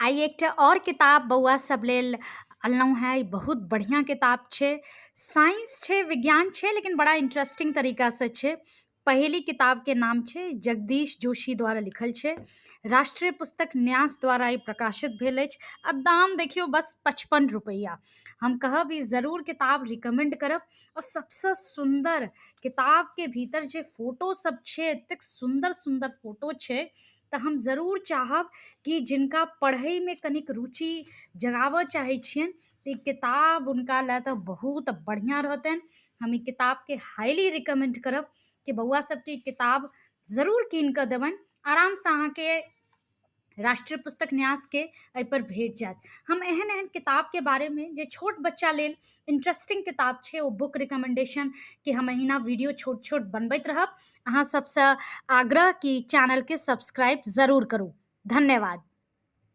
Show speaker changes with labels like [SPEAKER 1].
[SPEAKER 1] आइ एकटा आओर किताब बौआ सब लेल अनलहुँ हेँ। ई बहुत बढ़िआँ किताब छै, साइंस छै, विज्ञान छै, लेकिन बड़ा इंटरेस्टिंग तरीकासँ छै। पहेली किताबके नाम छै, जगदीश जोशी द्वारा लिखल छै, राष्ट्रीय पुस्तक न्यास द्वारा ई प्रकाशित भेल अछि आ दाम देखियौ बस 55 रुपैआ। हम कहब ई जरूर किताब रिकमेंड करब। आओर सबसँ सुन्दर किताबके भीतर जे फोटो सब छै, एतेक सुन्दर सुन्दर फोटो छै, तऽ हम जरूर चाहब कि जिनका पढ़ैमे कनिक रुचि जगाबऽ चाहै छियनि तऽ ई किताब हुनका लए तऽ बहुत बढ़िआँ रहतनि। हम ई किताबके हाइली रिकमेंड करब कि बौआ सबके ई किताब जरूर कीन कऽ देबनि। आरामसँ अहाँके राष्ट्रीय पुस्तक न्यासके एहिपर भेट जायत। हम एहन एहन किताबके बारेमे जे छोट बच्चा लेल इंटरेस्टिंग किताब छै, ओ बुक रिकमेंडेशनके हम एहिना वीडियो छोट छोट बनबैत रहब। अहाँ सबसँ आग्रह कि चैनलके सब्सक्राइब जरूर करू। धन्यवाद।